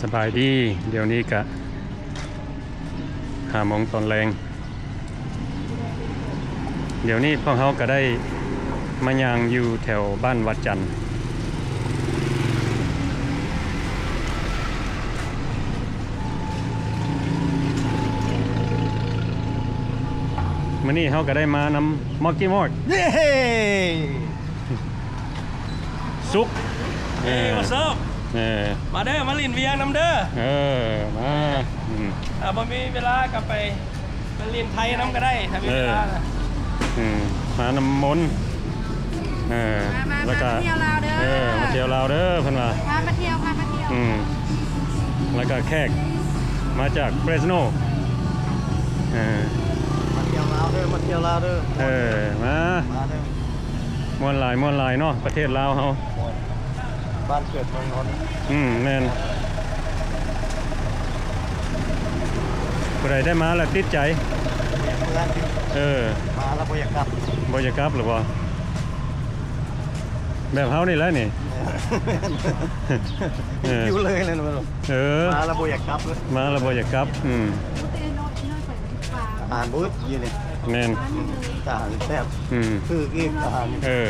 ສະບາຍດີ, ດຽວນີ້ກະຫ້າໂມງຕອນແລງ. ດຽວນີ້ພວກເຮົາກະໄດ້ມາຍ່າງຢູ່ແຖວບ້ານວັດຈັນ. ມື້ນີ້ເຮົາກະໄດ້ມານຳ Marky Mark ເຢ້! ສຸກ ເອີ Hey, what's up? ເອີ ມາເດີ ມາຫຼິ້ນວຽງນຳເດີ. ເອີ ມາ ອືມ ຖ້າບໍ່ມີເວລາກະໄປ ໄປຫຼິ້ນໄທນຳກະໄດ້ ຖ້າມີເວລານະ. ເອີ ອືມ ມານຳມົນ ເອີ ມາ ມາ ແລ້ວກະ ມາທ່ຽວລາວເດີ ເອີ ມາທ່ຽວລາວເດີ ເພິ່ນວ່າ ພາມາທ່ຽວ ພາມາທ່ຽວ ອືມ ແລ້ວກະແຂກມາຈາກ Fresno ເອີ ມາທ່ຽວລາວເດີ ມາທ່ຽວລາວເດີ ເອີ ມາ ມາເດີ. ມ່ວນຫຼາຍ ມ່ວນຫຼາຍເນາະ ປະເທດລາວເຮົາ ບ້ານເກີດເມືອງນອນ. ອືມ ແມ່ນ ຜູ້ໃດໄດ້ມາແລ້ວຕິດໃຈ ບໍ່ຢາກເມືອ ເອີ ມາແລ້ວບໍ່ຢາກກັບ ບໍ່ຢາກກັບຫຼືບໍ່? ແບບເຮົານີ້ແຫຼະນີ້ ເອີ ແມ່ນ ເອີ ຢູ່ເລີຍແຫຼະ ເອີ ມາແລ້ວບໍ່ຢາກກັບເລີຍ ມາແລ້ວບໍ່ຢາກກັບ. ອືມ ອາຫານບໍ່ອຶດຢູ່ນີ້ ແມ່ນ ອາຫານແຊບ ອືມ ຖືກອີກອາຫານ ເອີ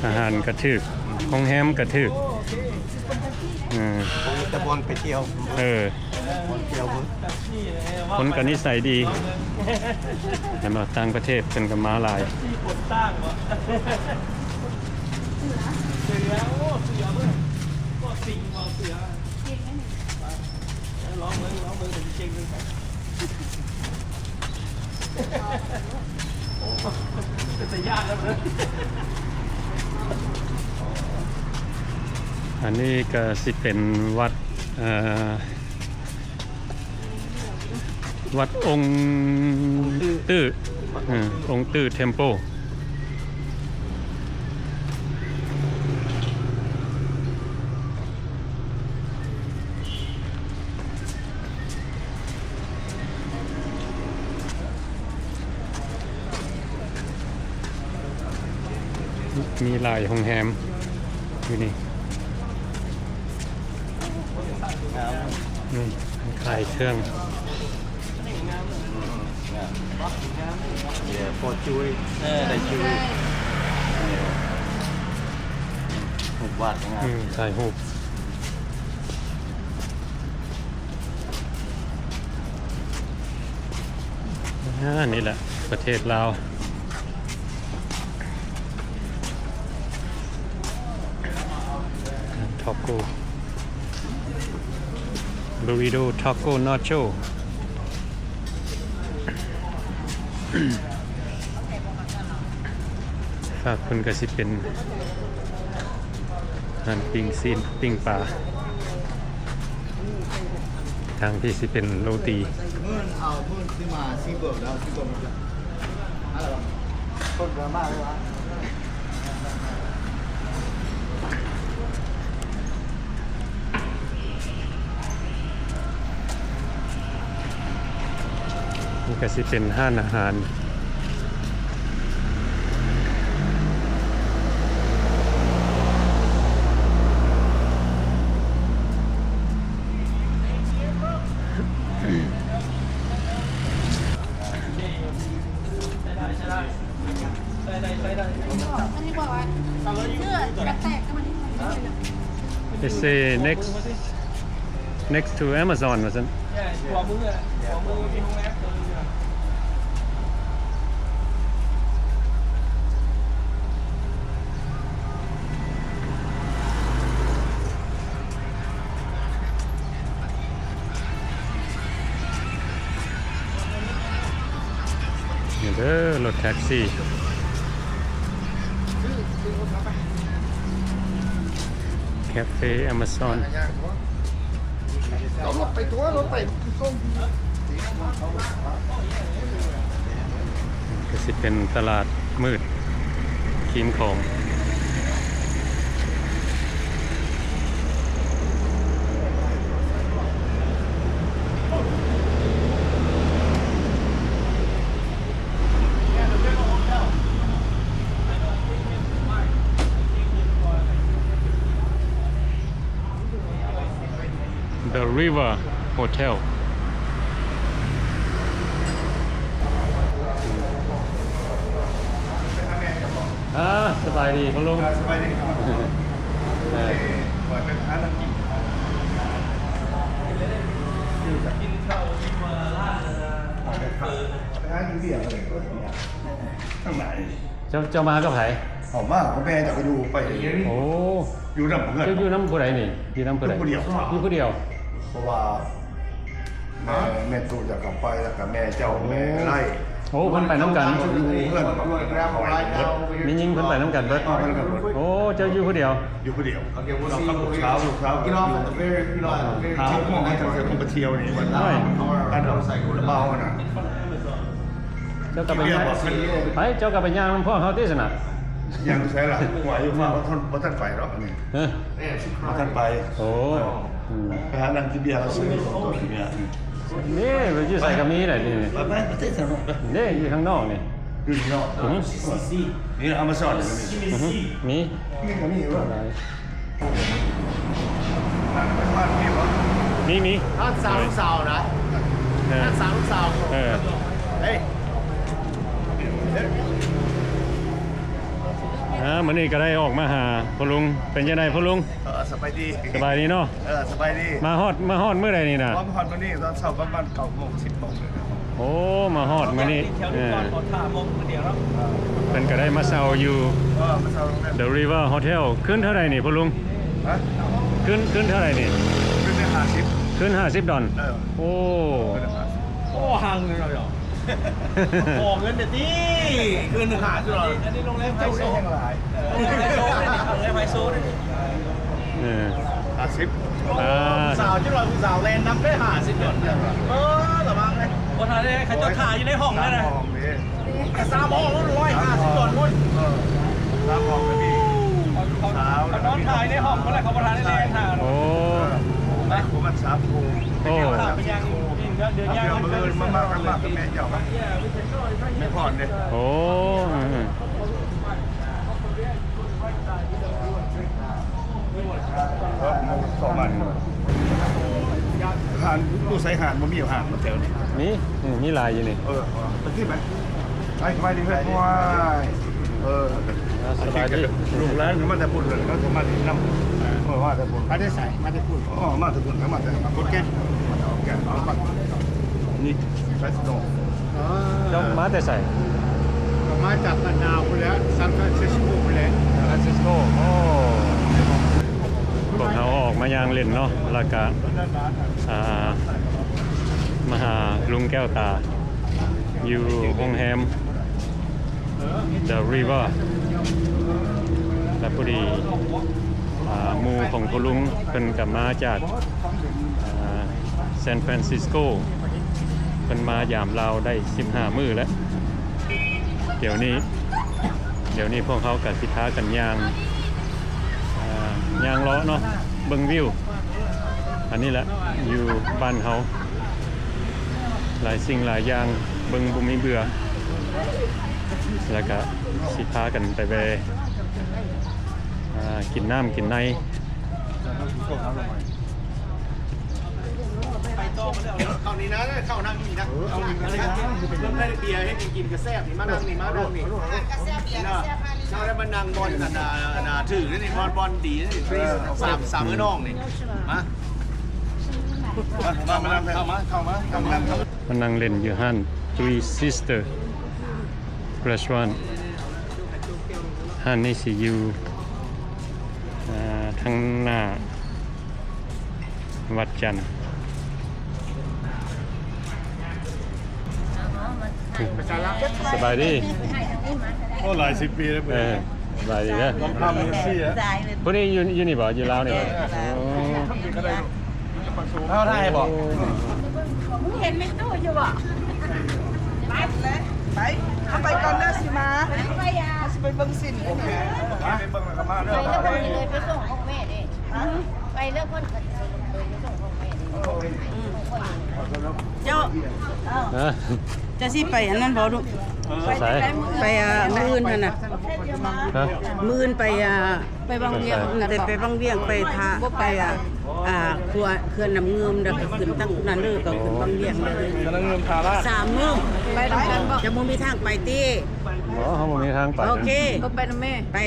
ອາຫານກະຖືກ ໂຮງແຮມກະຖືກ ເອີ ມີແຕ່ບ່ອນໄປທ່ຽວ ເອີ ຄົນກະນິໄສດີ ເຫັນບໍ່ ຕ່າງປະເທດເພິ່ນກະມາຫຼາຍ. ອັນນີ້ກະຊິເປັນວັດ ເອີ ວັດອົງຕື້ ອືມ ອົງຕື້ Temple. ມີຫຼາຍໂຮງແຮມຢູ່ນີ້ ອືມ ຂາຍເຄື່ອງ ເອີ ພໍຈຸ້ຍ ເອີ ໄດ້ຈຸ້ຍ ຮູບວາດງາມ ອືມ ຖ່າຍຮູບ. ອາ ນີ້ແຫຼະ ປະເທດລາວ ທາໂກ ບູຣິໂດ ທາໂກ ນາໂຈ. ຟາກພຸ້ນກະຊິເປັນຮ້ານປີ້ງຊີ້ນປີ້ງປາ ທາງພີ້ຊິເປັນໂຣຕີ. ນີ້ກະຊິເປັນຮ້ານອາຫານ They say next, next to Amazon ວ່າຊັ້ນ. ນີ້ເດີ ລົດແທັກຊີ Cafe Amazon. ເອົາລົດໄປຕົວະ ລົດໄປສົ່ງ. ກະຊິເປັນຕະຫຼາດມືດ ຄີມຂອງ. ນີ້ River Hotel. ອ່າ ສະບາຍດີພໍ່ລຸງ ສະບາຍດີ ເອີ ໄປຫາກິນເບຍເລີຍ ທາງໃນ. ເຈົ້າ ເຈົ້າມາກັບໃຜ? ເອົາ ມາກັບແມ່ ເຈົ້າກໍຢູ່ໄປ. ໂອ້ ຢູ່ນຳເພື່ອນ. ເຈົ້າຢູ່ນຳຜູ້ໃດນີ້? ຢູ່ນຳຜູ້ໃດ? ຢູ່ຜູ້ດຽວ. ຢູ່ຜູ້ດຽວ? ເພາະວ່າແມ່ ແມ່ຕູ້ຈະກັບໄປ ແລ້ວກໍແມ່ເຈົ້າ ແມ່ໄລ່. ໂອ້ ເພິ່ນໄປນຳກັນ. ຢູ່ເຮືອນ ແມ່ຍິງເພິ່ນໄປນຳກັນເບິດ. ເອີ ໄປນຳກັນເບິດ. ໂອ້ ເຈົ້າຢູ່ຜູ້ດຽວ? ຢູ່ຜູ້ດຽວ. ເຮົາກັບລູກສາວ ລູກສາວກໍຢູ່. ຫາຫົກໂມງ ເຮົາຈະໄປທ່ຽວນີ້ ວັນ ອັນດອກ ເບົາຫັ້ນນະ. ເຈົ້າກໍໄປຍ່າງ ໄປ ເຈົ້າກໍໄປຍ່າງນຳພວກເຮົາຕິຊັ້ນນະ. ຍ່າງໃສລະ? ຫົວຢູ່ຟ້າ ບໍ່ທັນ ບໍ່ທັນໄປດອກນີ້. ຮະ? ບໍ່ທັນໄປ. ໂອ້ ອືມ ໄປຫານັ່ງກິນເບຍ ເຮົາຊື້ຂອງຕົວກິນເບຍ. ນີ້ ຢູ່ໃສກໍມີໄດ໋ນີ້. ໄປ ໄປ ໄປເຕະຊະເນາະ. ນີ້ ຢູ່ຂ້າງນອກນີ້. ຢູ່ຂ້າງນອກ. ອືມ ນີ້ອາມາຊອນກໍມີ. ອືມ ມີ ນີ້ກໍມີຢູ່. ມີ ມີ ຮ້ານສາວລູກສາວນະ. ເອີ ຮ້ານສາວລູກສາວ. ເອີ ເອີ ອ່າ ມື້ນີ້ກໍໄດ້ອອກມາຫາພໍ່ລຸງ. ເປັນຈັ່ງໃດພໍ່ລຸງ? ເອີ ສະບາຍດີ. ສະບາຍດີເນາະ. ເອີ ສະບາຍດີ. ມາຮອດ ມາຮອດມື້ໃດນີ້ນະ? ມາຮອດມື້ນີ້ຕອນເຊົ້າປະມານເກົ້າໂມງ ສິບໂມງ. ໂອ້ ມາຮອດມື້ນີ້. ເອີ ເພິ່ນກໍໄດ້ມາເຊົ່າຢູ່ ເອີ ມາເຊົ່າໂຮງແຮມ The River Hotel. ຄືນເທົ່າໃດນີ້ພໍ່ລຸງ? ຮະ? ຄືນ ຄືນເທົ່າໃດນີ້? ຄືນຫ້າສິບ. ຄືນຫ້າສິບດອນ. ເອີ ໂອ້ ຄືນຫ້າສິບ. ໂອ້ ຫ່າງເລີຍເນາະ. ຂໍເງິນແດ່ຕິ ຄືນຫ້າສິບດອນ. ອັນນີ້ໂຮງແຮມໄຮໂຊ. ເອີ ໂຮງແຮມໄຮໂຊນີ້. ເອີ ຫ້າສິບ. ອ່າ ຜູ້ສາວຈຸດວ່າຜູ້ສາວແລ່ນນຳໄດ້ຫ້າສິບດອນ. ເອີ ລະວັງເດ້. ບໍ່ທັນໄດ້ ເຂົາເຈົ້າຖ້າຢູ່ໃນຫ້ອງນັ້ນນະ. ສາມຫ້ອງ ຮ້ອຍຫ້າສິບດອນພຸ້ນ. ເອີ ສາມຫ້ອງກໍມີ. ສາວ ເຂົານອນຖ້າຢູ່ໃນຫ້ອງພຸ້ນແຫຼະ ເຂົາບໍ່ທັນໄດ້ແລ່ນຫາ. ໂອ້ ໄປປະມານສາມໂມງ. ໂອ້ ຖ້າໄປຍ່າງ ເດີນຍ່າງ ມື້ອື່ນມາ ມາກັບ ມາກັບແມ່ເຈົ້າ. ແມ່ພອນເດ້. ໂອ້ ອືມ ເອີ ສອງອັນ. ຮ້ານ ຢູ່ໃສຮ້ານ ບໍ່ມີຮ້ານແຖວນີ້? ມີ ອືມ ມີຫຼາຍຢູ່ນີ້. ເອີ ໄປກິນໄປ. ໄປ ສະບາຍດີເພື່ອນ. ໂອ້ຍ ເອີ ອ່າ ສະບາຍດີ. ລູກຫຼານມາແຕ່ພຸ້ນເລີຍ ເຂົາຈະມາຫຼິ້ນນຳ. ເອີ ມາແຕ່ພຸ້ນ. ມາແຕ່ໃສ? ມາແຕ່ພຸ້ນ. ອໍ ມາແຕ່ພຸ້ນ ມາແຕ່ ມາແຕ່ ມາແຕ່ ນີ້ ໄຊສະໂນ. ອໍ ເຈົ້າມາແຕ່ໃສ? ກໍມາຈາກກັນນາພຸ້ນແຫຼະ ຊານຟຣານຊິສໂກພຸ້ນແຫຼະ. ຊານຟຣານຊິສໂກ. ໂອ້ ພວກເຮົາອອກມາຍ່າງຫຼິ້ນເນາະ ແລ້ວກະ ອ່າ ມາຫາລຸງແກ້ວຕາ ຢູ່ໂຮງແຮມ The River ແລະ ພໍດີ ອ່າ ໝູ່ຂອງພໍ່ລຸງເພິ່ນກໍມາຈາກ ອ່າ ຊານຟຣານຊິສໂກ ເພິ່ນມາຢາມລາວໄດ້ສິບຫ້າມື້ແລ້ວ. ດຽວນີ້ ດຽວນີ້ພວກເຮົາກໍຊິພາກັນຍ່າງ ອ່າ ຍ່າງເລາະເນາະ ເບິ່ງວິວ. ອັນນີ້ແຫຼະ ຢູ່ບ້ານເຮົາ ຫຼາຍສິ່ງຫຼາຍຢ່າງ ເບິ່ງບໍ່ມີເບື່ອ. ແລ້ວກະຊິພາກັນໄປແວ່ ອ່າ ກິນນ້ຳກິນໃນ. ໄປຕໍ່ມາແລ້ວ ເຂົ້ານີ້ນະ ເຂົ້ານັ່ງນີ້ນະ ເຂົ້ານີ້ນະ ເບິ່ງໄດ້ເບຍ ເຮັດຫຍັງກິນກໍແຊບນີ້ ມານັ່ງນີ້ ມານັ່ງນີ້ ກາແຟເບຍກໍແຊບ ມານັ່ງບ່ອນອັນນ່າ ອັນນ່າຖືກນີ້ ບ່ອນ ບ່ອນດີນີ້ ສາມ ສາມເອື້ອຍນ້ອງນີ້ ມາ ມາ ມາ ເຂົ້າມາ ເຂົ້າມາ ເຂົ້າມາ ມານັ່ງຫຼິ້ນຢູ່ຮ້ານ Three Sister Restaurant. ຮ້ານນີ້ຊິຢູ່ ເອີ ທາງໜ້າວັດຈັນ. ສະບາຍດີ. ໂອ້ ຫຼາຍສິບປີແລ້ວ. ເອີ ສະບາຍດີເດີ. ຜູ້ນີ້ຢູ່ ຢູ່ນີ້ບໍ່? ຢູ່ລາວນີ້ບໍ່? ເອີ ໂອ້ ເຮົາໄດ້ບໍ່? ມຶງເຫັນແມ່ຕູ້ຢູ່ບໍ່? ໄປ ໄປ ເຮົາໄປກ່ອນເດີ ຊິມາ ເຮົາຊິໄປເບິ່ງຊິນ. ໄປເບິ່ງແລ້ວກໍມາເດີ ໄປແລ້ວເພິ່ນຊິເລີຍໄປສົ່ງຂອງແມ່ເດ້. ຮະ? ໄປແລ້ວເພິ່ນກໍຊິເລີຍໄປສົ່ງຂອງແມ່ເດ້. ເຈົ້າ ເຈົ້າຊິໄປອັນນັ້ນບໍ່ລູກ? ໄປໃສ? ໄປ ອ່າ ມື້ອື່ນຫັ້ນນະ ຮະ? ມື້ອື່ນໄປ ອ່າ ໄປວັງວຽງ ໄປໃສ? ແຕ່ໄປວັງວຽງ ໄປທ່າ ໄປ ອ່າ ອ່າ ຂົວເຂື່ອນນ້ຳງື່ມ ແລ້ວກໍຂຶ້ນທາງນັ້ນເລີຍ ກໍຂຶ້ນວັງວຽງເລີຍ ສາມມື້ ໄປນຳກັນບໍ່? ຈະບໍ່ມີທາງໄປຕິ? ບໍ່ ເຮົາບໍ່ມີທາງໄປ. ໂອເຄ ກໍໄປນຳແມ່ ໄປ.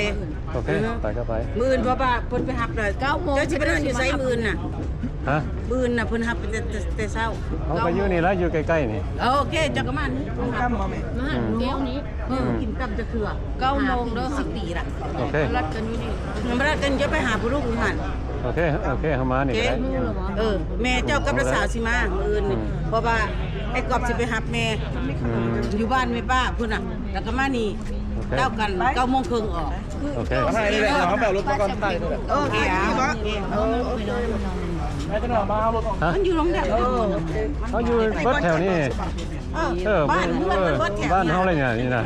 ໂອເຄ ໄປກໍໄປ. ມື້ອື່ນ ເພາະວ່າເພິ່ນໄປຮັບແລ້ວ ເກົ້າໂມງ ເຈົ້າຊິໄປນອນຢູ່ໃສມື້ອື່ນນະ? ຮະ? ມື້ອື່ນນະ ເພິ່ນຮັບໄປແຕ່ ແຕ່ ແຕ່ເຊົ້າ. ເຮົາກໍຢູ່ນີ້ລະ ຢູ່ໃກ້ໆນີ້. ເອີ ໂອເຄ ເຈົ້າກໍມານີ້ ອືມ ມາຫາແກ້ວນີ້. ເອີ ອືມ ກິນຕຳຈັກເທື່ອ ເກົ້າໂມງເດີ ສິບປີລະ. ໂອເຄ ລັດກັນຢູ່ນີ້ ມັນລັດກັນ ຈະໄປຫາຜູ້ລູກຢູ່ຫັ້ນ. ໂອເຄ ໂອເຄ ເຮົາມານີ້ກໍໄດ້. ເອີ ແມ່ເຈົ້າກັບຫຼານສາວຊິມາມື້ອື່ນນີ້ ອືມ ເພາະວ່າໄອ້ກອບຊິໄປຮັບແມ່ ອືມ ຢູ່ບ້ານແມ່ປ້າພຸ້ນນະ ແລ້ວກໍມານີ້ ໂອເຄ ເຈົ້າກັນ ເກົ້າໂມງເຄິ່ງອອກ. ໂອເຄ ເຮົາໄປລົດກ່ອນ ໄປ. ໂອເຄ ເອີ ໂອເຄ ຮະ? ມັນຢູ່ໂຮງແຮມ ເຮົາຢູ່ເບິດແຖວນີ້. ເອີ ເອີ ບ້ານ ເອີ ບ້ານເຮົາເລີຍນີ້ນະ.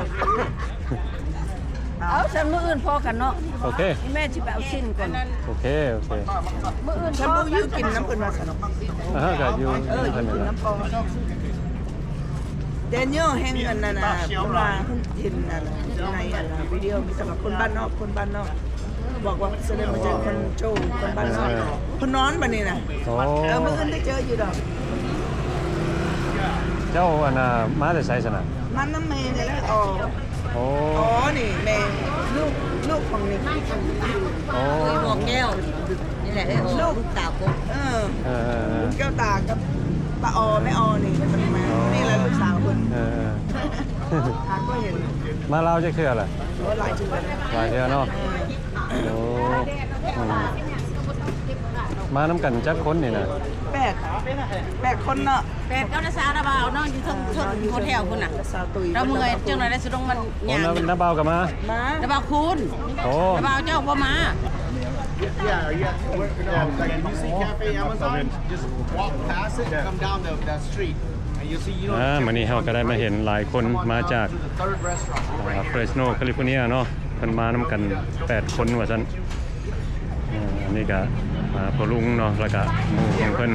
ເອົາ ຊັ້ນມື້ອື່ນພໍ້ກັນເນາະ. ໂອເຄ ແມ່ຊິໄປເອົາຊີ້ນກ່ອນ. ໂອເຄ ໂອເຄ ມື້ອື່ນພໍ້ກັນ. ກິນນຳເພິ່ນວ່າຊັ້ນ. ເອີ ກໍຢູ່ ເອີ ກິນນຳພໍ່. ແດນເນີວແຮ່ງອັນນັ້ນນະ ເພິ່ນວ່າເພິ່ນເຫັນອັນໃນອັນວິດີໂອ ມີແຕ່ວ່າຄົນບ້ານນອກ ຄົນບ້ານນອກ ບອກວ່າຊິໄດ້ມາເຈີຄົນໂຈ ຄົນບ້ານນອກ. ເອີ ເພິ່ນນອນບັດນີ້ນະ. ໂອ້ ເອີ ມື້ອື່ນໄດ້ເຈີຢູ່ດອກ. ເຈົ້າອັນນ່າ ມາແຕ່ໃສຊັ້ນນະ? ມານຳແມ່ນີ້ແຫຼະ. ອໍ ອໍ ນີ້ແມ່ ລູກ ລູກຂອງນີ້. ໂອ້ ໝໍແກ້ວ ນີ້ແຫຼະ ເອີ ລູກສາວກົກ. ເອີ ເອີ ເອີ ແກ້ວຕາກັບປ້າອໍ ແມ່ອໍ ນີ້ ນີ້ແຫຼະລູກສາວເພິ່ນ. ເອີ ເອີ ມາລາວຈັກເທື່ອລະ? ໂອ້ ຫຼາຍເທື່ອ ຫຼາຍເທື່ອເນາະ. ເອີ ໂອ້ ອືມ ມານຳກັນຈັກຄົນນີ້ນະ? ແປດ ແປດຄົນເນາະ. ແປດກັບນ້າສາວນະບ່າວເນາະ ຢູ່ເທິງ ເທິງໂຮເທວພຸ້ນນະ. ລາວເມື່ອຍຈັ່ງໃດໄດ້ສະດົງມັນ. ໂອ້ ນ້າ ນ້າບ່າວກໍມາ. ມາ ນ້າບ່າວຄູນ. ໂອ້ ນ້າບ່າວເຈົ້າບໍ່ມາ. Yeah, yeah. Um, like, you see Cafe Amazon, just walk past it, come down the, that street, and you'll see, you know, ອ່າ ມື້ນີ້ເຮົາກໍໄດ້ມາເຫັນຫຼາຍຄົນມາຈາກ ອ່າ Fresno California ເນາະ. ເພິ່ນມານຳກັນແປດຄົນວ່າຊັ້ນ. ເອີ ອັນນີ້ກະ ອ່າ ພໍ່ລຸງເນາະ ແລ້ວກະໝູ່ຂອງເພິ່ນ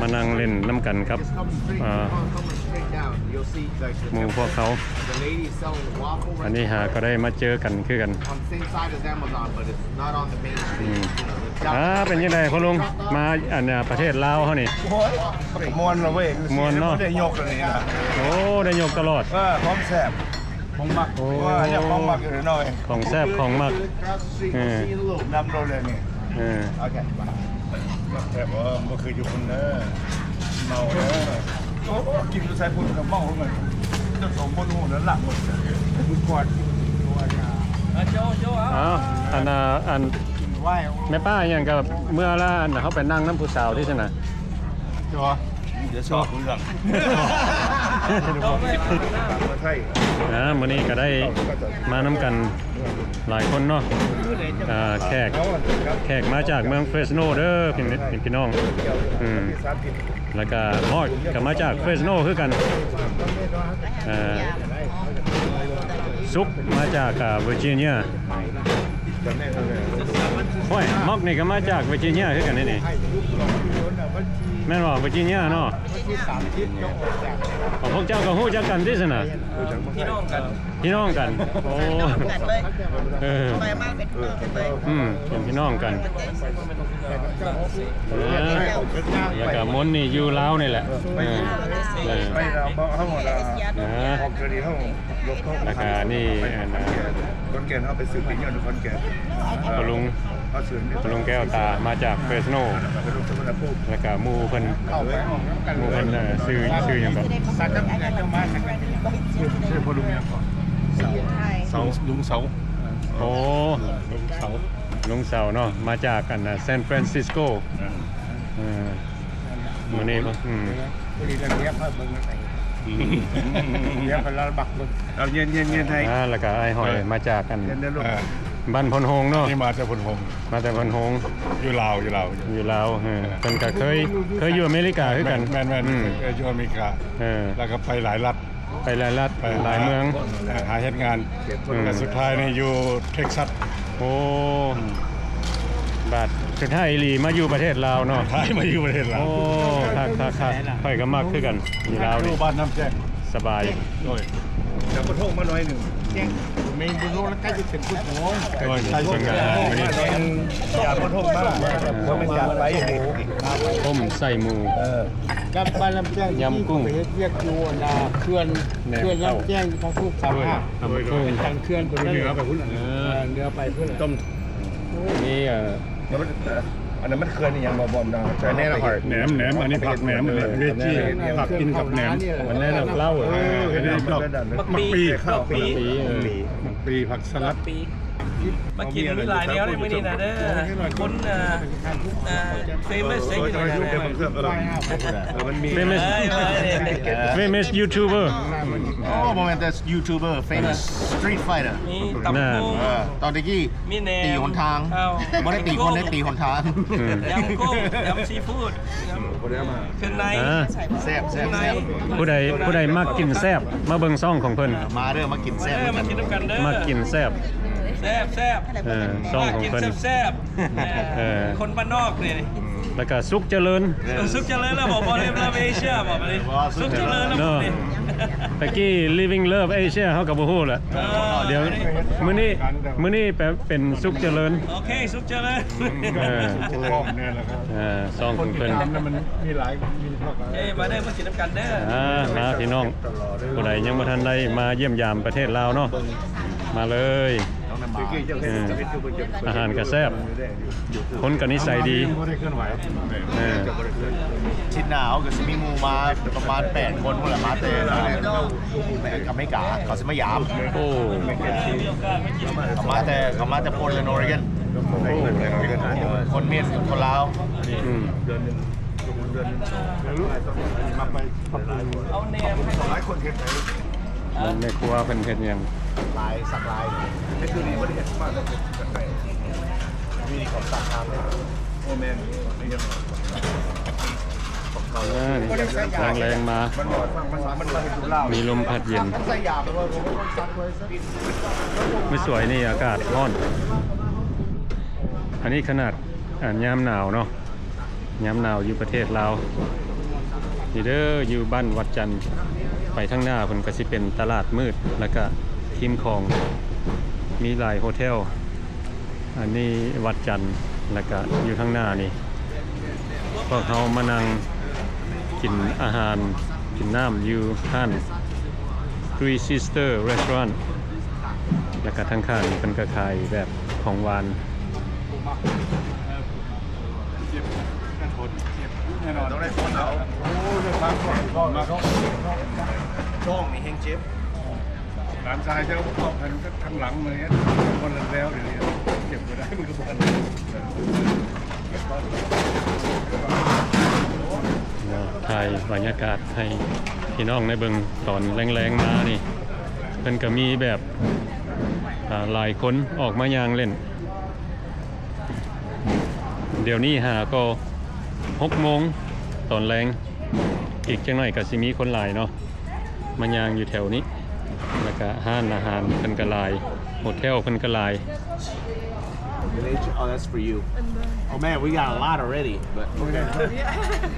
ມານັ່ງຫຼິ້ນນຳກັນກັບ ອ່າ ໝູ່ພວກເຂົາ. ອັນນີ້ຫາກໍໄດ້ມາເຈີກັນຄືກັນ. ອືມ ອ່າ ເປັນຈັ່ງໃດພໍ່ລຸງ ມາອັນ ອ່າ ປະເທດລາວເຮົານີ້? ໂອ້ຍ ມ່ວນລະເວີຍ ມ່ວນເນາະ. ໄດ້ຍົກອັນນີ້ນະ. ໂອ້ ໄດ້ຍົກຕະຫຼອດ. ເອີ ຂອງແຊບ ຂອງມັກ. ໂອ້ ວ່າເຈົ້າຂອງມັກຢູ່ເນາະ ຂອງແຊບຂອງມັກ. ເອີ ນຳໂລດເລີຍນີ້. ເອີ ໂອເຄ ແຊບບໍ່? ບໍ່ຄືຢູ່ພຸ້ນເດີ ເມົາເດີ. ໂອ້ ກິນຢູ່ໃສພຸ້ນກໍເມົາເໝືອນກັນ ເຈົ້າສອງຄົນຮູ້ແລ້ວລະໝົດ. ເອົາ ອັນນ່າ ອັນ ແມ່ປ້າຫຍັງກໍເມື່ອລະ ອັນເຮົາໄປນັ່ງນຳຜູ້ສາວທີ່ຊັ້ນນະ. ເຈົ້າ ດຽວຊອບເບິ່ງກ່ອນ. ອ່າ ມື້ນີ້ກໍໄດ້ມານຳກັນຫຼາຍຄົນເນາະ. ອ່າ ແຂກ ແຂກມາຈາກເມືອງ Fresno ເດີ ພີ່ ພີ່ນ້ອງ. ອືມ ແລ້ວກໍຮອດກໍມາຈາກ Fresno ຄືກັນ. ເອີ ສຸກມາຈາກ ອ່າ Virginia. ໂອ້ຍ ມັກນີ້ກໍມາຈາກ Virginia ຄືກັນນີ້. ແມ່ນບໍ່? Virginia ເນາະ. ອໍ ພວກເຈົ້າກໍຮູ້ຈັກກັນຕິຊັ້ນນະ? ພີ່ນ້ອງກັນ ພີ່ນ້ອງກັນ. ໂອ້ ເອີ ອືມ ເປັນພີ່ນ້ອງກັນ. ເອີ ແລ້ວກໍມົນນີ້ຢູ່ລາວນີ້ແຫຼະ. ເອີ ເອີ ໄປລາວ ເຮົາ ອອກເກາຫຼີເຮົາ ແລ້ວກະນີ້ ອັນ ອ່າ ຂອນແກ່ນ ເຮົາໄປຊື້ປີ້ຍົນຢູ່ຂອນແກ່ນ. ພໍ່ລຸງ ພໍ່ລຸງແກ້ວຕາ ມາຈາກ Fresno ແລ້ວກະໝູ່ເພິ່ນ ໝູ່ເພິ່ນ ເອີ ຊື່ ຊື່ຫຍັງເກາະ? ຊື່ ຊື່ພໍ່ລຸງຫຍັງເກາະ? ເສົາ ລຸງເສົາ. ໂອ້ ລຸງເສົາ ລຸງເສົາເນາະ ມາຈາກ ອັນ San Francisco. ເອີ ມື້ນີ້ ອືມ ພໍດີລະ ດຽວຂ້ອຍເບິ່ງນຳໄປ ອືມ ດຽວຂ້ອຍລະບັກເບິ່ງ. ເອົາ ເຢັນໆໆ ໃຫ້. ອ່າ ແລ້ວກະອ້າຍຫອຍ ເອີ ມາຈາກ ອັນ ເອີ ບ້ານໂພນໂຮງເນາະ. ນີ້ມາແຕ່ໂພນໂຮງ ມາແຕ່ໂພນໂຮງ. ຢູ່ລາວ ຢູ່ລາວ ຢູ່ລາວ. ເອີ ເພິ່ນກະເຄີຍ ເຄີຍຢູ່ອາເມລິກາຄືກັນ. ແມ່ນໆ ອືມ ເຄີຍຢູ່ອາເມລິກາ. ເອີ ແລ້ວກໍໄປຫຼາຍລັດ ໄປຫຼາຍລັດ ໄປຫຼາຍເມືອງ ເອີ ຫາເຮັດງານ. ອືມ ແຕ່ສຸດທ້າຍນີ້ຢູ່ Texas. ໂອ້ ບາດສຸດທ້າຍອີ່ຫຼີມາຢູ່ປະເທດລາວເນາະ. ທ້າຍມາຢູ່ປະເທດລາວ. ໂອ້ ຄັກໆໆ ຂ້ອຍກໍມັກຄືກັນ ຢູ່ລາວນີ້ ຢູ່ບ້ານນ້ຳແຈ້ງ. ສະບາຍ. ໂດຍ ຈາກກະທົງມາໜ້ອຍໜຶ່ງ. ແກງເມນູລະໃກ້ຈະເປັນຜູ້ໂຫ ໂດຍ ໃສ່ເບິ່ງອາຫານມື້ນີ້ ຈາກກະທົງມາ ບໍ່ແມ່ນຈາກໄປ. ຕົ້ມໃສ່ໝູ ເອີ ກັບບ້ານລຳແຈ້ງ ຍຳກຸ້ງ ໄປເຮັດວຽກຢູ່ອັນນ່າ ເຂື່ອນ ເຂື່ອນລຳແຈ້ງ ທາງພຸ້ນສາມຫ້າ ເປັນທາງເຂື່ອນຕົວນີ້ ເໜືອໄປພຸ້ນ ເອີ ເໜືອໄປພຸ້ນ ຕົ້ມ ນີ້ ເອີ ອັນນັ້ນມັນເຂື່ອນອີ່ຫຍັງບໍ່ ບໍ່ນະ? ແໜມ ແໜມ ອັນນີ້ຜັກແໜມ ເວຈີ ຜັກກິນກັບແໜມ ແໜມເຫຼົ້າ ເອີ ອັນນີ້ດອກ ໝາກປີ ໝາກປີ ໝາກປີ ຜັກສະຫຼັດ ມາກິນມີຫຼາຍແນວເດ້ມື້ນີ້ນະເດີ ຄົນ ເອີ ເອີ famous ເດ້ famous famous YouTuber. ໂອ້ ບໍ່ແມ່ນແຕ່ YouTuber, famous street fighter. ມີຕຳບັກຫຸ່ງ ເອີ ຕອນຕະກີ້ ມີແໜມ ຕີຫົນທາງ ເອົ້າ ບໍ່ໄດ້ຕີຄົນ ໄດ້ຕີຫົນທາງ ອືມ ຍຳກຸ້ງ ຍຳຊີຟູດ ເຄື່ອງໃນ ອ່າ ແຊບໆໆ. ຜູ້ໃດ ຜູ້ໃດມັກກິນແຊບ ມາເບິ່ງຊ່ອງຂອງເພິ່ນ ມາເດີ ມາກິນແຊບ ມາກິນນຳກັນເດີ ມັກກິນແຊບ ແຊບໆ ເອີ ຊ່ອງຂອງເພິ່ນ ແຊບໆ ເອີ ຄົນບ້ານນອກນີ້ ແລ້ວກໍສຸກຈະເລີນ ເອີ ສຸກຈະເລີນແລ້ວບໍ່? ບໍ່ໄດ້ Love Asia ບໍ່? ບໍ່ໄດ້ ສຸກຈະເລີນແລ້ວບໍ່ນີ້? ຕະກີ້ Living Love Asia ເຮົາກໍບໍ່ຮູ້ແຫຼະ ເອີ ດຽວມື້ນີ້ ມື້ນີ້ແປເປັນສຸກຈະເລີນ ໂອເຄ ສຸກຈະເລີນ ເອີ ເອີ ຊ່ອງຂອງເພິ່ນ ເອີ ມາເດີ ມາກິນນຳກັນເດີ ອ່າ ມາພີ່ນ້ອງ ຜູ້ໃດຍັງບໍ່ທັນໄດ້ມາຢ້ຽມຢາມປະເທດລາວເນາະ ມາເລີຍ ເອີ ອາຫານກໍແຊບ ຄົນກໍນິໄສດີ ບໍ່ໄດ້ເຄື່ອນໄຫວ ເອີ ທິດໜ້າເຮົາກໍຊິມີໝູ່ມາປະມານແປດຄົນພຸ້ນແຫຼະ ມາແຕ່ອາເມລິກາ ເຂົາຊິມາຢາມ ໂອ້ ເຂົາມາແຕ່ ເຂົາມາແຕ່ Portland Oregon ໂອ້ ຄົນເມັດ ຄົນລາວ ອືມ ເດືອນໜຶ່ງ ເດືອນໜຶ່ງ ສອງ ມາໄປ ເອົາແນມໃຫ້ຫຼາຍຄົນເຮັດໃຫ້ ແມ່ຄົວເພິ່ນເຮັດຫຍັງ? ລາຍ ສັກລາຍ ເຮັດຄືນີ້ບໍ່ໄດ້ເຮັດມາແຕ່ເປັນກາແຟ ມີຂອງສັກທາງເລີຍ ໂອ້ແມ່ນ ນີ້ຍັງຂອງເກົ່າ ເອີ ນີ້ແລງໆມາ ມັນ ມັນ ມັນ ມັນ ມັນ ມີລົມພັດເຢັນ ມັນໃສ່ຢາໄປເບິ່ງ ມັນສັກໄວ້ຊະ ມື້ສວຍນີ້ອາກາດຮ້ອນ ອັນນີ້ຂະໜາດ ອ່າ ຍາມໜາວເນາະ ຍາມໜາວຢູ່ປະເທດລາວ ນີ້ເດີ ຢູ່ບ້ານວັດຈັນ ໄປທາງໜ້າພຸ້ນກໍຊິເປັນຕະຫຼາດມືດ ແລ້ວກະທີມຂອງ ມີຫຼາຍໂຮເທວ ອັນນີ້ວັດຈັນ ແລ້ວກະຢູ່ທາງໜ້ານີ້ ພວກເຮົາມານັ່ງກິນອາຫານ ກິນນ້ຳຢູ່ຮ້ານ Three Sister Restaurant ແລ້ວກະທາງຂ້າງນີ້ເພິ່ນກະຂາຍແບບຂອງຫວານ. ເຈັບ ເຈັບ ແນ່ນອນ ຕ້ອງໄດ້ຄົນເອົາ ໂອ້ຍ ໄດ້ພັກຜ່ອນ ນອນມາເນາະ ທ້ອງນີ້ແຮງເຈັບ ຫຼານຊາຍເຈົ້າອອກທາງ ທາງຫຼັງມາເຮັດ ບໍ່ທັນແລ້ວ ດຽວນີ້ເກັບບໍ່ໄດ້ ມັນກໍບໍ່ທັນ ຖ່າຍບັນຍາກາດໃຫ້ພີ່ນ້ອງໄດ້ເບິ່ງ ຕອນແລງໆມານີ້ ເພິ່ນກໍມີແບບ ອ່າ ຫຼາຍຄົນອອກມາຍ່າງເລ່ນ. ດຽວນີ້ຫາກໍຫົກໂມງຕອນແລງ ອີກຈັກໜ້ອຍກໍຊິມີຄົນຫຼາຍເນາະ ມາຍ່າງຢູ່ແຖວນີ້ ແລ້ວກະຮ້ານອາຫານເພິ່ນກໍຫຼາຍ ໂຮເທວເພິ່ນກໍຫຼາຍ. Oh, that's for you. Oh man, we got a lot already. But okay.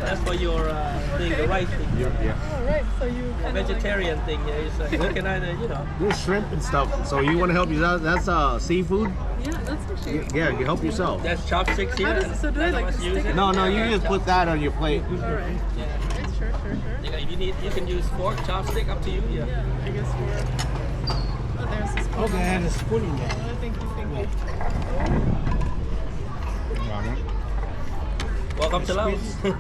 That's for your, uh, thing, the rice thing. Yeah. Oh, right. So you kinda like vegetarian thing, yeah. You say, you can either, you know. There's shrimp and stuff. So you wanna help you out? That's, uh, seafood. Yeah, that's okay. Yeah, you help yourself. There's chopsticks here. How does, so do I, like, just stick it? No, no, you just put that on your plate. All right. Yeah. Sure, sure, sure. Yeah, if you need, you can use fork, chopstick, up to you. Yeah. Yeah, I guess fork. Oh, there's a spoon. Okay, I had a spoon in there. Oh, thank you, thank you. Welcome to Laos. Nice,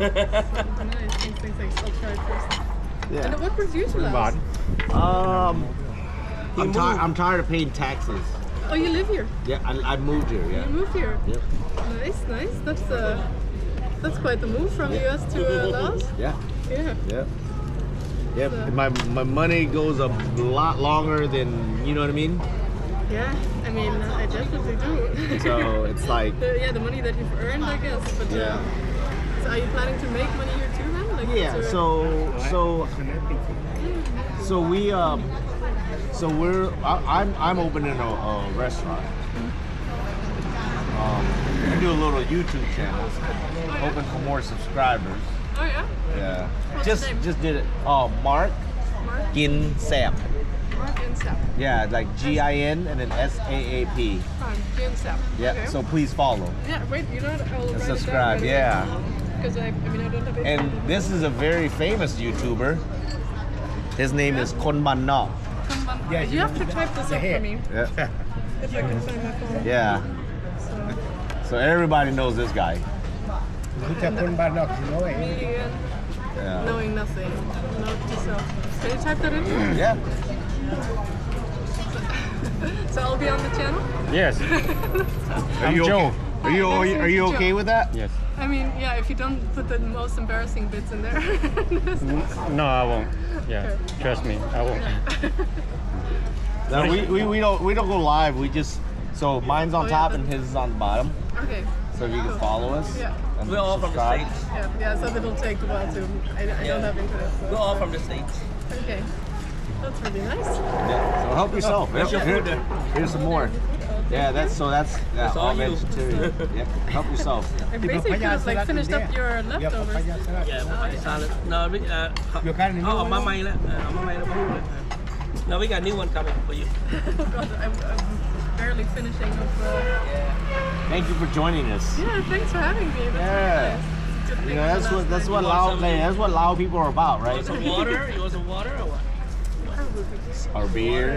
thanks, thanks, thanks. I'll try it first. Yeah. And what brings you to Laos? Um, I'm tired. I'm tired of paying taxes. Oh, you live here? Yeah, I, I moved here. Yeah. You moved here? Yep. Nice, nice. That's uh, that's quite the move from U S to uh, Laos. Yeah. Yeah. Yeah. Yeah, so my, my money goes a lot longer than, you know what I mean? Yeah, I mean, I definitely do. So it's like the, yeah, the money that you've earned, I guess. But, uh, yeah. So are you planning to make money here too then? Like, yeah, so, so, so we, um, so we're, I, I'm, I'm opening a, a restaurant. Um, I do a little YouTube channel, hoping for more subscribers. Oh, yeah? Yeah. What's the name? Just, just did it. Oh, Mark. Gin Sap. Gin Sap. Yeah, like G I N and then S A A P. Gin Sap. Yeah, okay. So please follow. Yeah, wait, you know what? I'll write it down and subscribe. Yeah. 'Cause I, I mean, I don't have any. And this is a very famous YouTuber. His name is Kon Ban Nok. Kon Ban Nok. Yeah, you have to type this up for me. Yeah. If I can find my phone. Yeah. So. So everybody knows this guy. ຮູ້ຈັກຄົນບ້ານນອກ you know it. Me again. Yeah. Knowing nothing. Note to self. Can you type that in? Yeah. So I'll be on the channel? Yes. Are you Joe. Okay? Are you, are you, are you okay with that? Yes. I mean, yeah, if you don't put the most embarrassing bits in there. No, I won't. Yeah. Okay. Trust me, I won't. Yeah. No, we, we, we don't, we don't go live. We just So mine's on top and his is on the bottom. Okay. So if you can follow us and subscribe. We're all from the States. Yeah, yeah, so it'll take a while to, I, I don't have internet, so. We're all from the States. Okay. That's really nice. Yeah, so help yourself. Where's your food then? Here's some more. Yeah, that's, so that's, yeah, all vegetarian. Yep, help yourself. I basically could have, like, finished up your leftovers. Yeah, papaya salad. No, we, uh, ເອົາມາໃໝ່ລະ ເອົາມາໃໝ່ລະ. No, we got new one coming for you. Oh God, I'm, I'm barely finishing up. Uh... Yeah. Thank you for joining us. Yeah, thanks for having me. That's really nice. It's a good thing. You know, that's what, that's what Lao, that's what Lao people are about, right? You want some water? You want some water or what? Or beer?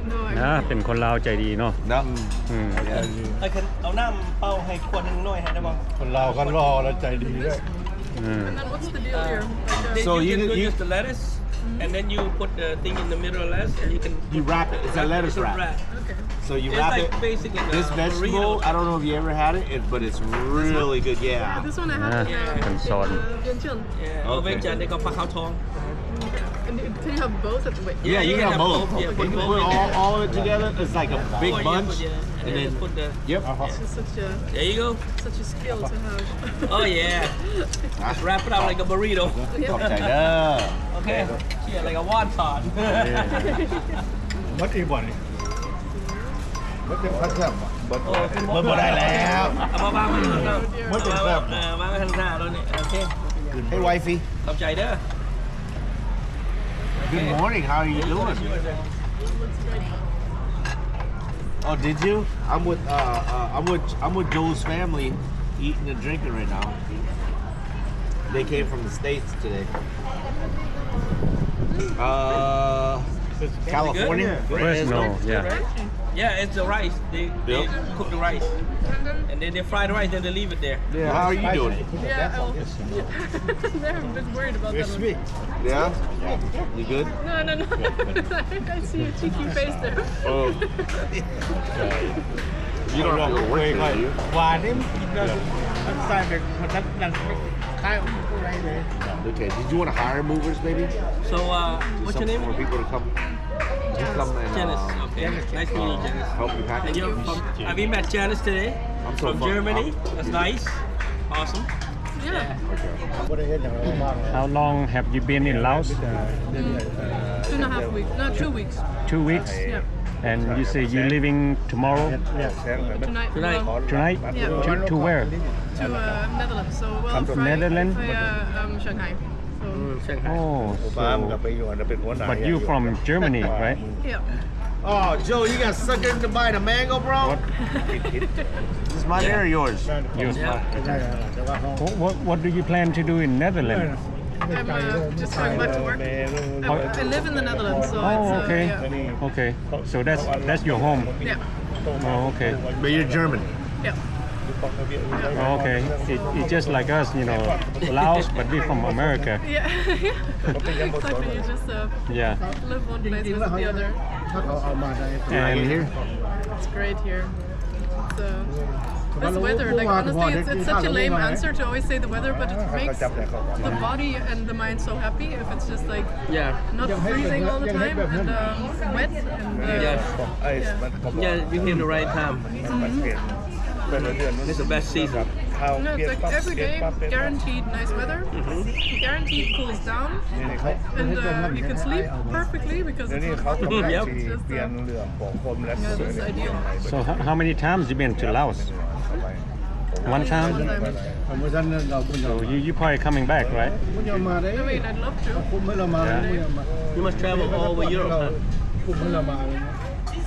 No, I'm ນະ ເປັນຄົນລາວໃຈດີເນາະ. ເນາະ ອືມ ໃຈດີ. I can ເອົານ້ຳເປົ່າໃຫ້ຂວດໜຶ່ງໜ້ອຍໃຫ້ໄດ້ບໍ່? ຄົນລາວຄັນຫຼໍ່ແລ້ວໃຈດີເດ້. ອືມ And then what's the deal here? Like, uh, so you can do just the lettuce, and then you put the thing in the middle of lettuce, and you can, you wrap it. It's a lettuce wrap. Okay. So you wrap it. It's like basically this vegetable. I don't know if you ever had it, it, but it's really good. Yeah. This one I had in, uh, in, uh, Vientiane. Yeah. Okay. ເອົາໄວ້ຈານໄດ້ກັບປາຂາວທອງ. And you, can you have both at the, wait. Yeah, you can have both. Yeah, you can put all, all of it together. It's like a big bunch, and then put the, yep. It's just such a, there you go. Such a skill to have. Oh yeah. Just wrap it up like a burrito. ຂອບໃຈເດີ. Okay. Yeah, like a wonton. ໝົດອີກບໍ່ນີ້? ໝົດເປັນແຊບບໍ່? ໝົດບໍ່ໄດ້ແລ້ວ. ເອົາມາວາງໄວ້ເທິງເນາະ. ໝົດເປັນແຊບ. ເອີ ວາງໄວ້ທາງໜ້າໂລດນີ້. ໂອເຄ. Hey wifey. ຂອບໃຈເດີ. Good morning. How are you doing? Oh, did you? I'm with, uh, uh, I'm with, I'm with Joe's family eating and drinking right now. They came from the States today. Uh, California? Fresno, yeah. Yeah, it's the rice. They, they cook the rice. And then they fry the rice, then they leave it there. Yeah, how are you doing? Yeah, oh. Never been worried about that one. Yeah? You good? No, no, no. I see your cheeky face there. Oh. You don't have to work, do you? ຫວານນີ້ມັນກິນແລ້ວ ມັນໃສ່ແບບ ມັນນັ້ນ ຄ້າຍອອກມາບໍ່ໄດ້ເລີຍ. Okay, did you wanna hire movers maybe? So, uh, what's your name? Some more people to come, come and, uh, Janice. Okay. Nice to meet you, Janice. Help you pack. And you're from, uh, we met Janice today. I'm from Germany. That's nice. Awesome. Yeah. How long have you been in Laos? Two and a half weeks. No, two weeks. Two weeks? Yeah. And you say you leaving tomorrow? Tonight. Tonight? Tonight? Yeah. To, to where? To, uh, Netherlands. So, well, from Netherlands? Via, um, Shanghai. So. Mm, Shanghai. Oh, so, but you from Germany, right? Yeah. Oh, Joe, you got sucker into buying a mango, bro? What? Is this mine or yours? Yours. Yeah. What, what, what do you plan to do in Netherlands? I'm, uh, just going back to work. I, I live in the Netherlands, so it's, uh, yeah. Oh, okay. Okay. So that's, that's your home? Yeah. Oh, okay. But you're German? Yeah. Oh, okay. It, it's just like us, you know, Laos, but we're from America. Yeah. Exactly. You just, uh, yeah, live one place with the other. And here? It's great here. It's, uh, this weather, like, honestly, it's, it's such a lame answer to always say the weather, but it makes the body and the mind so happy if it's just, like, yeah, not freezing all the time and, um, wet and, uh, yeah. Yeah, you came the right time. Mm-hmm. It's the best season. No, it's like every day guaranteed nice weather, mm-hmm, guaranteed cools down, and, uh, you can sleep perfectly because it's not, yep, just, uh, yeah, this is ideal. So h-, how many times you been to Laos? One time? So you, you probably coming back, right? I mean, I'd love to. Yeah. You must travel all over Europe, huh?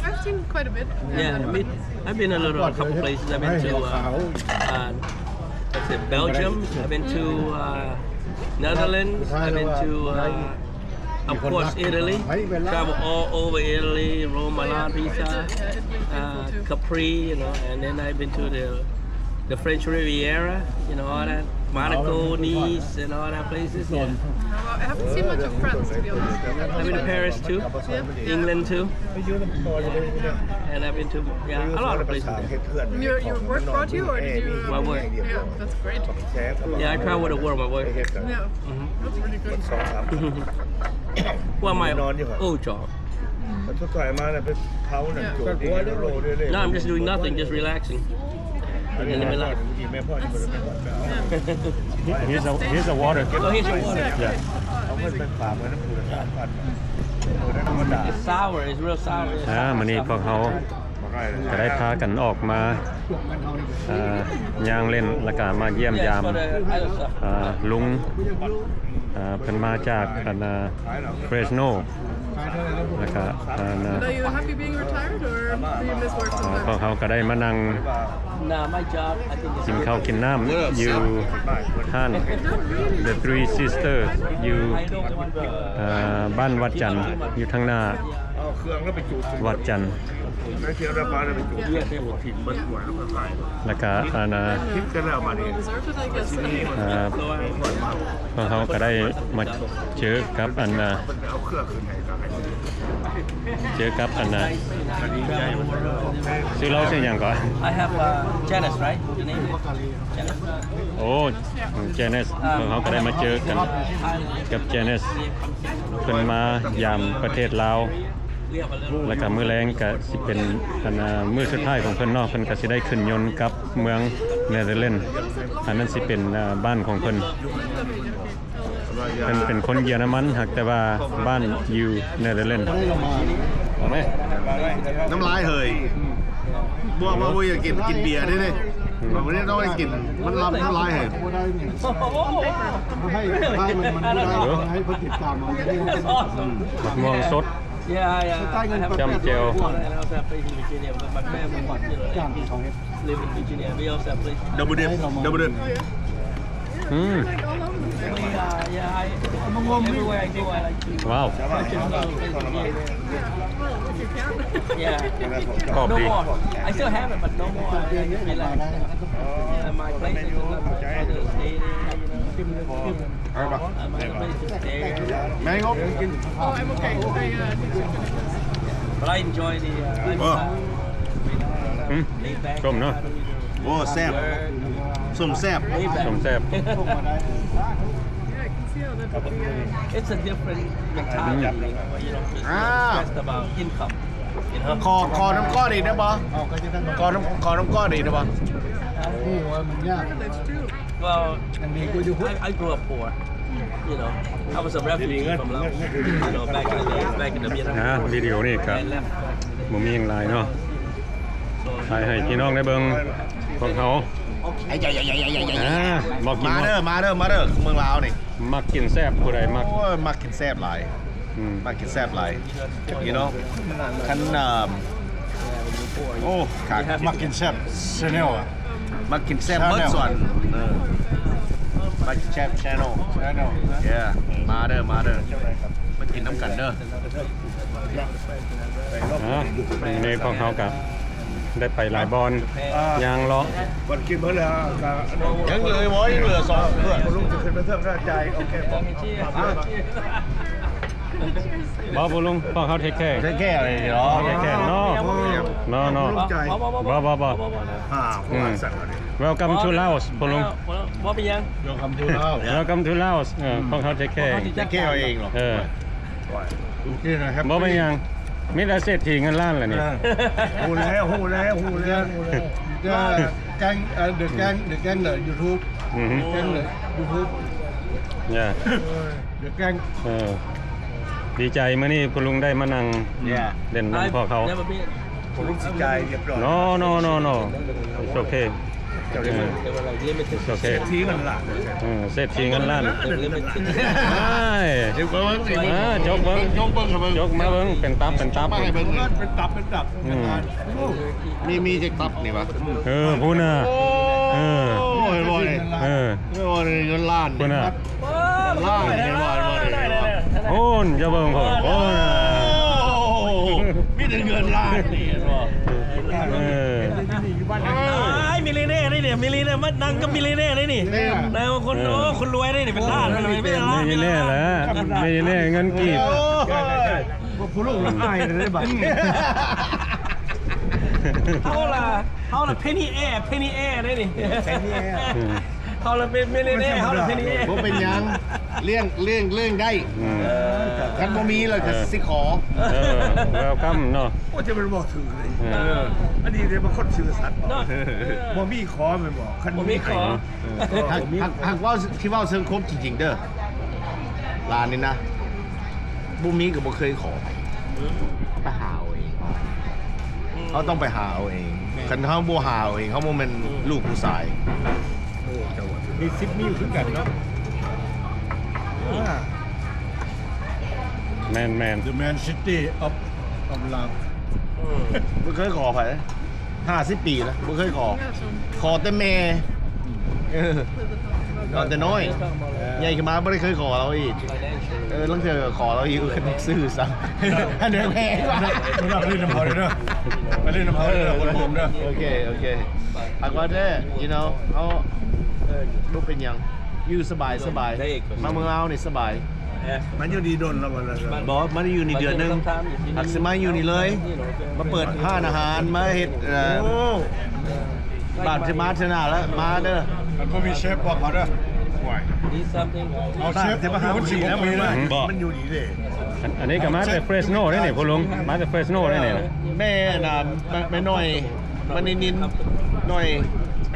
I've seen quite a bit. Yeah, I mean, I've been a little, a couple places. I've been to, uh, uh, what's it, Belgium. I've been to, uh, Netherlands. I've been to, uh, of course, Italy. Travel all over Italy, Rome, Milan, Pisa, uh, Capri, you know, and then I've been to the, the French Riviera, you know, all that, Monaco, Nice, and all that places. Yeah. Well, I haven't seen much of France, to be honest. I've been to Paris too, England too, and I've been to, yeah, a lot of places. Your, your work brought you, or did you? My work. Yeah, that's great. Yeah, I travel the world, my work. Yeah. Well, my old job. ມັນສຸດທ້າຍມາແລ້ວໄປເຜົານັ້ນ ໂຈດດີໂລເດ້. No, I'm just doing nothing, just relaxing. Here's a, here's a water. Oh, here's your water. Yeah. ເອົາເງິນໄປຝາກໄວ້ນຳຜູ້ລະສາມພັນ. ເອີ ໄດ້ທຳມະດາ. It's sour, it's real sour. ອ່າ ມື້ນີ້ພວກເຮົາ ກໍໄດ້ພາກັນອອກມາ ເອີ ຍ່າງເລ່ນ ແລ້ວກໍມາຢ້ຽມຢາມ ເອີ ລຸງ ເອີ ເພິ່ນມາຈາກ ອັນ ເຟຣສໂນ ແລ້ວກໍ ອັນ Are you happy being retired, or do you miss work sometimes? ພວກເຮົາກໍໄດ້ມານັ່ງ Nah, my job, I think it's ກິນເຂົ້າກິນນ້ຳຢູ່ຮ້ານ The Three Sisters ຢູ່ ເອີ ບ້ານວັດຈັນ ຢູ່ທາງໜ້າ ວັດຈັນ ແລ້ວກໍ ອັນ ອ່າ ພວກເຮົາກໍໄດ້ມາເຈີກັບ ອັນ ເຈີກັບ ອັນ ຊື່ລາວຊື່ຫຍັງກໍ? I have, uh, Janice, right? Your name is Janice. ໂອ້ Janice ພວກເຮົາກໍໄດ້ມາເຈີກັນກັບ Janice ເພິ່ນມາຢາມປະເທດລາວ ແລ້ວກໍມື້ແລງກໍຊິເປັນ ອັນ ມື້ສຸດທ້າຍຂອງເພິ່ນເນາະ ເພິ່ນກໍຊິໄດ້ຂຶ້ນຍົນກັບເມືອງ Netherlands. ອັນນັ້ນຊິເປັນ ອ່າ ບ້ານຂອງເພິ່ນ. ເພິ່ນເປັນຄົນເຢຍລະມັນ ຫາກແຕ່ວ່າບ້ານຢູ່ Netherlands. ເອົາໄໝ? ນ້ຳລາຍເຮີຍ. ບໍ່ ບໍ່ ບໍ່ຢາກກິນ ກິນເບຍເດ້. ອືມ ວັນນີ້ຕ້ອງໄດ້ກິນ ມັນລຳ ນ້ຳລາຍເຮີຍ. ໃຫ້ ໃຫ້ມັນ ມັນບໍ່ໄດ້ ໃຫ້ເພິ່ນຕິດຕາມເອົາ. ອືມ ໝາກມ່ວງສົດ. Yeah, yeah. ຈ້ຳແຈ່ວ. Double dip, double dip. ອືມ ວ້າວ ກອບດີ. I still have it, but no more. I, I feel like, uh, my place is just not much other state, you know. ເອົາບໍ່? ແມງ Oh, I'm okay. I, uh, need to finish this. But I enjoy the, uh, ໂອ້ lifestyle. ອືມ laid back. ສົ້ມເນາະ. ໂອ້ ແຊບ ສົ້ມແຊບ laid back. ສົ້ມແຊບ. Yeah, I can see how that would be, uh, It's a different mentality, you know, just stressed about income, you know. ຂໍ ຂໍນ້ຳກ້ອນອີກໄດ້ບໍ່? ຂໍນ້ຳ ຂໍນ້ຳກ້ອນອີກໄດ້ບໍ່? ໂອ້ ມັນຍາກ. That's true. Well, I, I grew up poor. You know, I was a refugee from Laos. You know, back in the days, back in the Vietnam. ອ່າ ວິດີໂອນີ້ກໍບໍ່ມີຫຍັງຫຼາຍເນາະ ຖ່າຍໃຫ້ພີ່ນ້ອງໄດ້ເບິ່ງ ພວກເຮົາ ອ່າ ມາເດີ ມາເດີ ມາເດີ ເມືອງລາວນີ້ ມັກກິນແຊບ ຜູ້ໃດມັກ ໂອ້ຍ ມັກກິນແຊບຫຼາຍ. ອືມ ມັກກິນແຊບຫຼາຍ you know ຄັນ ເອີ່ມ ໂອ້ ຄັກ ມັກກິນແຊບ Channel ອະ ມັກກິນແຊບເບິດສວນ ເອີ ມັກກິນແຊບ Channel Channel. Yeah ມາເດີ ມາເດີ ມາກິນນຳກັນເດີ. ອ່າ ມື້ນີ້ພວກເຮົາກະໄດ້ໄປຫຼາຍບ່ອນ ຍ່າງເລາະ ເພິ່ນກິນເບິດແລ້ວກະ ຍັງເຫຼືອບໍ່? ຍັງເຫຼືອສອງເພື່ອນ ລຸງຈະຂຶ້ນໄປເທິງ ຈ່າຍ ໂອເຄບໍ່? ບໍ່ ພໍ່ລຸງ ພວກເຮົາ take care take care ເລີຍເນາະ take care ເນາະ ເນາະ ເນາະ ລຸງຈ່າຍ ບໍ່ ບໍ່ ບໍ່ ບໍ່ ອ່າ ອືມ Welcome to Laos ພໍ່ລຸງ ບໍ່ເປັນຫຍັງ Welcome to Laos Welcome to Laos ເອີ ອືມ ພວກເຮົາ take care take care ເອົາເອງເນາະ ເອີ ບໍ່ເປັນຫຍັງ ມີແຕ່ເສດຖີເງິນລ້ານແຫຼະນີ້ ເອີ ຮູ້ແລ້ວ ຮູ້ແລ້ວ ຮູ້ແລ້ວ ແກ້ງ ເອີ ເດີແກ້ງ ເດີແກ້ງເດີ YouTube ອືຮຶ ແກ້ງເດີ YouTube yeah ເອີ ເດີແກ້ງ ເອີ ດີໃຈມື້ນີ້ພໍ່ລຸງໄດ້ມານັ່ງ yeah ເລ່ນນຳພວກເຂົາ Never been. ພໍ່ລຸງຊິຈ່າຍຮຽບຮ້ອຍ No no no no it's okay. ເຈົ້າໄດ້ເບິ່ງ ເອີ ໂອເຄ ເສດຖີເງິນລ້ານ ເອີ ເສດຖີເງິນລ້ານ ເອີ ເບິ່ງ ເອີ ຈົກເບິ່ງ ຈົກເບິ່ງ ຈົກມາເບິ່ງ ເປັນຕັບ ເປັນຕັບ ມາໃຫ້ເບິ່ງ ເປັນຕັບ ເປັນຕັບ ອືມ ມີ ມີຈັກຕັບນີ້ວະ ເອີ ພຸ້ນນະ ໂອ້ ເອີ ເຫັນບໍ່ນີ້ ເອີ ເງິນລ້ານ ພຸ້ນນະ ລ້ານ ເຫັນບໍ່ ເຫັນບໍ່ນີ້ ໂອ້ ເຈົ້າເບິ່ງພຸ້ນ ໂອ້ ມີແຕ່ເງິນລ້ານນີ້ ເຫັນບໍ່ ເອີ ອ້າຍ ມິລເນຍນີ້ ມິລເນຍ ມານັ່ງກັບມິລເນຍນີ້ ແນວຄົນ ເອີ ໂອ້ ຄົນລວຍນີ້ ເປັນລ້ານ ເອີ ມິລເນຍແຫຼະ ມິລເນຍເງິນກີບ ໂອ້ຍ ຜູ້ລູກລະອາຍເລີຍບາດນີ້ ເຮົາລະ ເຮົາລະເພນີແອ ເພນີແອເດ້ນີ້ ເພນີແອ ເຮົາລະເປັນມິລເນຍ ເຮົາລະເພນີແອ ບໍ່ເປັນຫຍັງ ລ້ຽງ ລ້ຽງ ລ້ຽງໄດ້ ອືມ ເອີ ຄັນບໍ່ມີລະກະ ເອີ ຊິຂໍ ເອີ ເວລຄັມເນາະ ໂອ້ ຈະແມ່ນເວົ້າຖືກເລີຍ ເອີ ອັນນີ້ເດ້ ບາງຄົນຊື່ສັດ ເນາະ ບໍ່ມີຂໍແມ່ນບໍ່ ຄັນບໍ່ມີຂໍ ຫາກ ຫາກ ຫາກເວົ້າ ຊິເວົ້າເຊິ່ງຄວາມຈິງເດີ ຫຼານນີ້ນະ ບໍ່ມີກໍບໍ່ເຄີຍຂໍ ໄປຫາເອົາເອງ ອືມ ເຮົາຕ້ອງໄປຫາເອົາເອງ ແມ່ນ ຄັນເຮົາບໍ່ຫາເອົາເອງ ເຮົາບໍ່ແມ່ນ ອືມ ລູກຜູ້ຊາຍ ໂອ້ ເຈົ້າວ່າຖືກ ມີສິດມີຢູ່ຄືກັນເນາະ ອືມ ອ່າ ແມ່ນໆ The Man City of of Love ອືມ ບໍ່ເຄີຍຂໍໃຜ ຫ້າສິບປີແລ້ວ ບໍ່ເຄີຍຂໍ ຂໍແຕ່ແມ່ ອືມ ເອີ ຕອນແຕ່ນ້ອຍ ເອີ ໃຫຍ່ຂຶ້ນມາບໍ່ໄດ້ເຄີຍຂໍລາວອີກ ເອີ ລາງເທື່ອກໍຂໍລາວຢູ່ ຊື້ຊ້ຳ ອັນເດີແພງ ໄປຫຼິ້ນນຳເຂົາເດີ ໄປຫຼິ້ນນຳເຂົາເດີ ຄົນໂຮມເດີ ໂອເຄ ໂອເຄ ຫາກວ່າແທ້ you know ເຮົາ ເອີ ບໍ່ເປັນຫຍັງ ຢູ່ສະບາຍ ສະບາຍ ມາເມືອງລາວນີ້ສະບາຍ ມາຢູ່ນີ້ດົນແລ້ວບໍ່? ບໍ່ ມາຢູ່ນີ້ເດືອນໜຶ່ງ ຫາກຊິມາຢູ່ນີ້ເລີຍ ມາເປີດຮ້ານອາຫານ ມາເຮັດ ເອີ ໂອ້ ບາດຊິມາເທື່ອໜ້າລະ ມາເດີ ມັນບໍ່ມີເຊຟບອກເຂົາເດີ ເອົາເຊຟ ມັນຊິບໍ່ມີນະ ມັນຢູ່ນີ້ເດ້ ອັນ ອັນນີ້ກໍມາແຕ່ເຟຣສໂນເດ້ນີ້ ພໍ່ລຸງ ມາແຕ່ເຟຣສໂນເດ້ນີ້ ແມ່ນະ ແມ່ ແມ່ນ້ອຍ ມະນີນິນ ໜ້ອຍ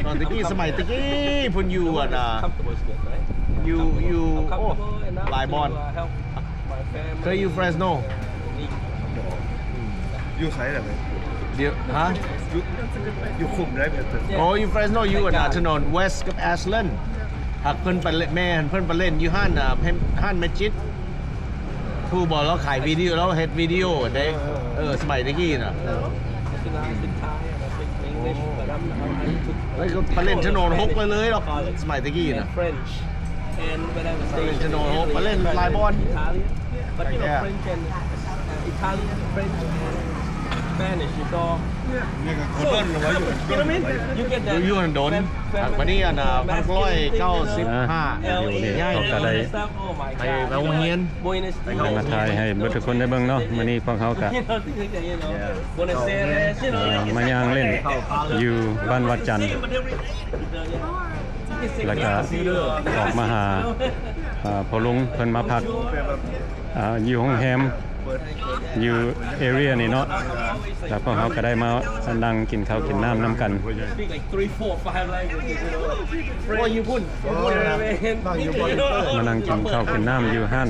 ຕອນຕະກີ້ ສະໄໝຕະກີ້ ເພິ່ນຢູ່ ອັນນ່າ ຢູ່ ຢູ່ ໂອ້ ຫຼາຍບ່ອນ ເຄີຍຢູ່ເຟຣສໂນ ຢູ່ໃສລະ? ດຽວ ຮະ? ຢູ່ ຢູ່ຄຸ້ມໃດ? ໂອ້ ຢູ່ເຟຣສໂນ ຢູ່ ອັນນ່າ ຖະໜົນເວສກັບແອສເລນ ຫາກເພິ່ນໄປເລ- ແມ່ນ ເພິ່ນໄປຫຼິ້ນຢູ່ຮ້ານ ອ່າ ຮ້ານແມຈິກ ຜູ້ບໍ່ ລາວຂາຍວິດີໂອ ລາວເຮັດວິດີໂອເດ້ ເອີ ສະໄໝແຕ່ກີ້ນະ ແລ້ວກໍໄປຫຼິ້ນຖະໜົນຫົກໄປເລີຍດອກ ສະໄໝແຕ່ກີ້ນະ ໄປຫຼິ້ນຖະໜົນຫົກ ໄປຫຼິ້ນຫຼາຍບ່ອນ But you know, French and, uh, Italian, French and Spanish, it's all. ຢູ່ ຢູ່ດົນ ບັດນີ້ ອັນນ່າ ພັນເກົ້າຮ້ອຍເກົ້າສິບຫ້າ ຢູ່ນີ້ເຮົາກໍໄດ້ໄປ ໄປໂຮງຮຽນ ໄດ້ມາຖ່າຍໃຫ້ເບິດທຸກຄົນໄດ້ເບິ່ງເນາະ ມື້ນີ້ພວກເຮົາກະ ເອີ ມາຍ່າງຫຼິ້ນຢູ່ບ້ານວັດຈັນ ແລ້ວກະອອກມາຫາ ເອີ ພໍ່ລຸງເພິ່ນມາພັກ ອ່າ ຢູ່ໂຮງແຮມ ຢູ່ເອເຣຍນີ້ເນາະ ແລ້ວພວກເຮົາກໍໄດ້ມານັ່ງກິນເຂົ້າກິນນ້ຳນຳກັນ ມານັ່ງກິນເຂົ້າກິນນ້ຳຢູ່ຮ້ານ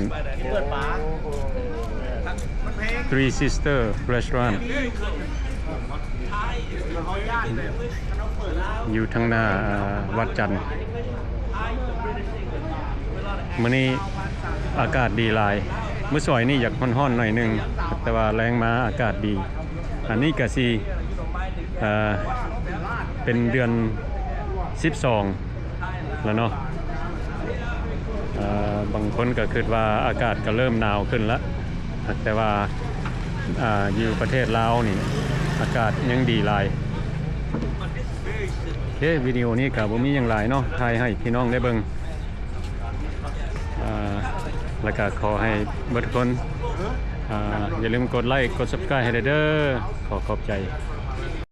Three Sister Restaurant ຢູ່ທາງໜ້າ ອ່າ ວັດຈັນ ມື້ນີ້ອາກາດດີຫຼາຍ ມື້ສວຍນີ້ຢາກຮ້ອນໆໜ້ອຍໜຶ່ງ ແຕ່ວ່າແລງມາອາກາດດີ ອັນນີ້ກະຊິ ເອີ ເປັນເດືອນສິບສອງ ແລ້ວເນາະ ເອີ ບາງຄົນກໍຄິດວ່າອາກາດກໍເລີ່ມໜາວຂຶ້ນລະ ແຕ່ວ່າ ອ່າ ຢູ່ປະເທດລາວນີ້ອາກາດຍັງດີຫຼາຍ. ໂອເຄ ວິດີໂອນີ້ກໍບໍ່ມີຫຍັງຫຼາຍເນາະ ຖ່າຍໃຫ້ພີ່ນ້ອງໄດ້ເບິ່ງ ອ່າ ແລ້ວກໍຂໍໃຫ້ເບິດທຸກຄົນ ອ່າ ຢ່າລືມກົດໄລ້ ກົດ Subscribe ໃຫ້ແດ່ເດີ ຂໍຂອບໃຈ.